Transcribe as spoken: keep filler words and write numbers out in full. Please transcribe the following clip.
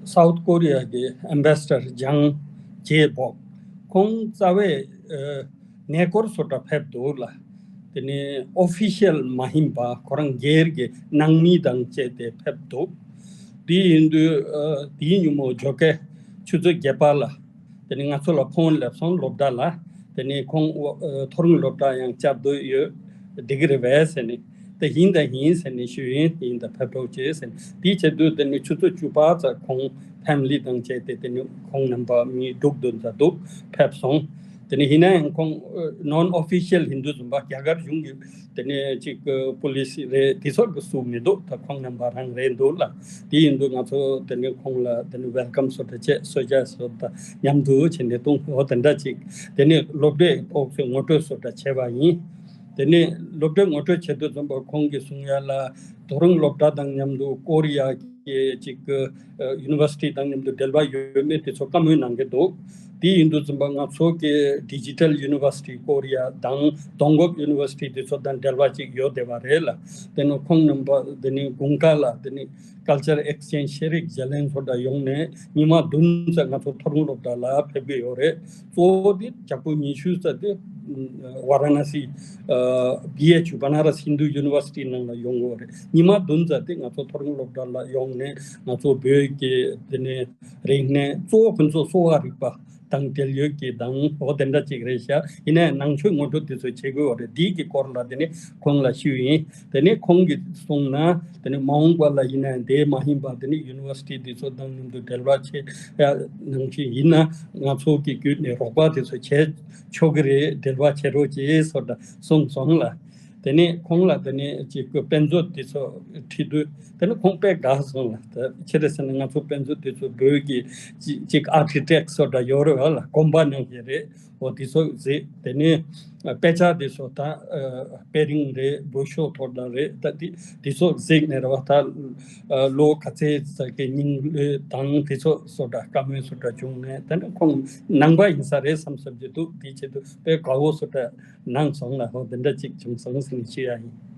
སའུ་ཐི་ཀོ་རི་ཡ་གི་ཨེམ་བེ་སི་ཌར་ཇང་ཇེ་བོག་ཁོང་རྩ་བའི་ཨ་གནས་སྐོར་སོགས་འདྲ་ཕེབས་འདུག་ལ། དེ་ནས་ཨོ་ཕི་ཤལ་མ་ཡིན་པ་ཁོ་རང་སྒེར་གྱི་ནང་མི་དང་བཅས་ཏེ་ཕེབས་འདུག་དེ་ཡིན་དུས་ཨ་དེའི་ཉིན་མོ་ཇོ་ཁེ་ཆུ་ཚོད་བརྒྱད་པ་ལ་དེ་ནས་ང་ཚོ་ལ་ཕོན་སླེབས་སོང་། སློབ་གྲྭ་ལ་དེ་ནས་ཁོང་ཨ་མཐོ་རིམ་སློབ་གྲྭ་ཡང་བཅར་འདོད་ཡོད། འགྲིག་གི་རེད་པས་ཟེར་ནས། དེ་ཡིན་དང་ཡིན་ཟེར་ནས་ཞུས་ཡིན། ཡིན་དང་ཕེབས་རོགས་བྱེད་ཟེར་ནས། དེའི་ཆེད་དུ་དེ་ནི་ཆུ་ཚོད་བཅུ་པ་ཙམ་ཁོང་ཕེ་མི་ལི་དང་བཅས་ཏེ་དེ་ནི་ཁོང་རྣམ་པ་མི་དྲུག་བདུན་ཙམ་འདུག་ཕེབས་སོང་། དེ་ནི་ཡིན་ན་ཡང་ཁོང་ནོན་ཨོ་ཕི་ཤལ་ཡིན་དུས་ཙམ་པ་རྒྱ་གར་གཞུང་གི་དེ་ནི་ཅིག་པོ་ལི་སི་རེད། དེ་ཚོ་གི་སུ་མི་འདུག་ད་ཁོང་རྣམ་པ་རང་རེད་འདུག་ལ། དེ་ཡིན་དུས་ང་ཚོ་དེ་ནི་ཁོང་ལ་དེ་ནི་ཝེལ་ཀམ་སོ་ད་བྱས། གསོལ་ཇ་སོ་ད་མཉམ་དུ་བྱས་ནས་བཏུང་འོ་དེ་འདྲ་ཅིག་དེ་ནི་སློབ་གྲྭའི་ཐོག་ཚོས་ངོ་སྤྲོད་སོ་ད་བྱས་པ་ཡིན། དེ་ནས་སློབ་གྲྭའི་ངོ་སྤྲོད་བྱེད་དུས་ཙམ་པ་ཁོང་གིས་གསུང་ཡ་ལ། མཐོ་རིམ་སློབ་གྲྭ་དང་མཉམ་དུ་ཀོ་རི་ཡ་གི་ཅིག་ཡུ་ནི་ཝར་སི་ཊི་དང་མཉམ་དུ་འབྲེལ་བ་ཡོད་མེད་དེ་ཚོ་བཀའ་མོལ་གནང་གི་འདུག་དེ་ཡིན་དུས་ཙམ་པ་ང་ཚོ་གི་ཌི་ཇི་ཊལ་ཡུ་ནི་ཝར་སི་ཊི་ཀོ་རི་ཡ་དང་ཏོང་གོབ་ཡུ་ནི་ཝར་སི་ཊི་དེ་ཚོ་དང་འབྲེལ་བ་ཅིག་ཡོད་བསྡད་པ་རེད་ལ། དེ་ནས་ཁོང་རྣམ་པ་དེ་ནས་དགུན་ཁ་ལ་དེ་ནས་ཀལ་ཅར་ཨེག་སི་ཅེན་ཇི་ཤེས་རིག་བརྗེ་ལེན་སོགས་འདྲ་ཡོང་ནས་ཉི་མ་བདུན་ཙམ་ང་ཚོ་མཐོ་རིམ་སློབ་གྲྭ་ལ་ཕེབས་ཀྱི་ཡོད་རེད། གཙོ་བོ་དེ་ཞག་པོ་ཉི་ཤུ་ཙམ་དེ་ཝ་ར་ཎ་སི་ཨ་བི་ཨེཆ་ཡུ་བ་ན་ར་སི་ཧིན་དུ་ཡུ་ནི་ཝར་སི་ཊི་ནང་ལ་ཡོང་གི་ཡོད་རེད། ཉི་མ་བདུན་ཙམ་དེ་ང་ཚོ་མཐོ་རིམ་སློབ་གྲྭ་ལ་ཡོང་ནས་ང་ཚོ་བོད་ཀྱི་དེ་ནས་རིག་གནས་གཙོ་བོ་ཁོང་ཚོ་གསོ་བ་རིག་པ་དང་འབྲེལ་ཡོད་ཀྱི་དང་འོ་དེ་འདྲ་ཅིག་རེད་ཤག་ཡིན་ནའི་ནང་ཆོས་ངོ་སྤྲོད་དེ་ཚོ་བྱེད་དགོས་པ་རེད། འདི་གི་སྐོར་ལ་དེ་ནི་ཁོང་ལ་ཞུས་ཡིན། དེ་ནི་ཁོང་གིས་གསུངས་ན་དེ་ནི་མ་འོངས་པ་ལ་ཡིན་ནའི་དེ་མ་ཡིན་པ་དེ་ནི་ཡུ་ནི་ཝར་སི་ཊི་དེ་ཚོ་དང་མཉམ་དུ་འབྲེལ་བ་བྱེད་ཡ་ནང་བཞིན་ཡིན་ན་ང་ཚོ་གི་བརྒྱུད་ནས་རོགས་པ་དེ་ཚོ་བྱེད་ཆོག་གི་རེད། འབྲེལ་བ་བྱེད་རོགས་བྱེད་སོགས་འདྲ་གསུངས་སོང་ལ། དེ་ནས་ཁོང་ལ་དེ་ནས་ཅིག་གི་དཔེ་མཛོད་དེ་ཚོ་ཁྲིད་དུས་དེ་ནས་ཁོང་དཔེ་དགའ་སོང་ལ། ད་ཅི་རེད་ཟེར་ན་ང་ཚོ་དཔེ་མཛོད་དེ་ཚོ་བོད་ཀྱི་ཅི་ཅིག་ཨར་ཀི་ཊེག་སོགས་འདྲ་ཡོད་རེད་བ་ལ། གོམ་པ་ནང་བཞིན་རེད། འོ་དེ་ཚོ་གཟིགས། དེ་ནས་དཔེ་ཆ་དེ་ཚོ་ད་ཨ་དཔེ་རིང་རེད། འབུར་ཤོག་ཐོག་འདྲ་རེད། ད་དེ་དེ་ཚོ་གཟིགས་ནས་རེད་བ། ད་ཨ་ལོ་ག་ཚོད་ཙམ་གྱི་རྙིང་ལོས་དང་དེ་ཚོ་སོགས་འདྲ་བཀའ་མོལ་སོགས་འདྲ་བྱུང་ནས་ད་ནི་ཁོང་ནང་པ་ཡིན་ས་རེད་བསམ་བསམ་གྱི་འདུག་དེའི་ཆེད་དུ་དཔེ་དགའ་བོ་སོགས་འདྲ་གནང་སོང་ལ། ཧོ་འདི་འདྲ་ཅིག་བྱུང་སོང་ཟེར་ནས་ཞུ་ཡ་ཡིན།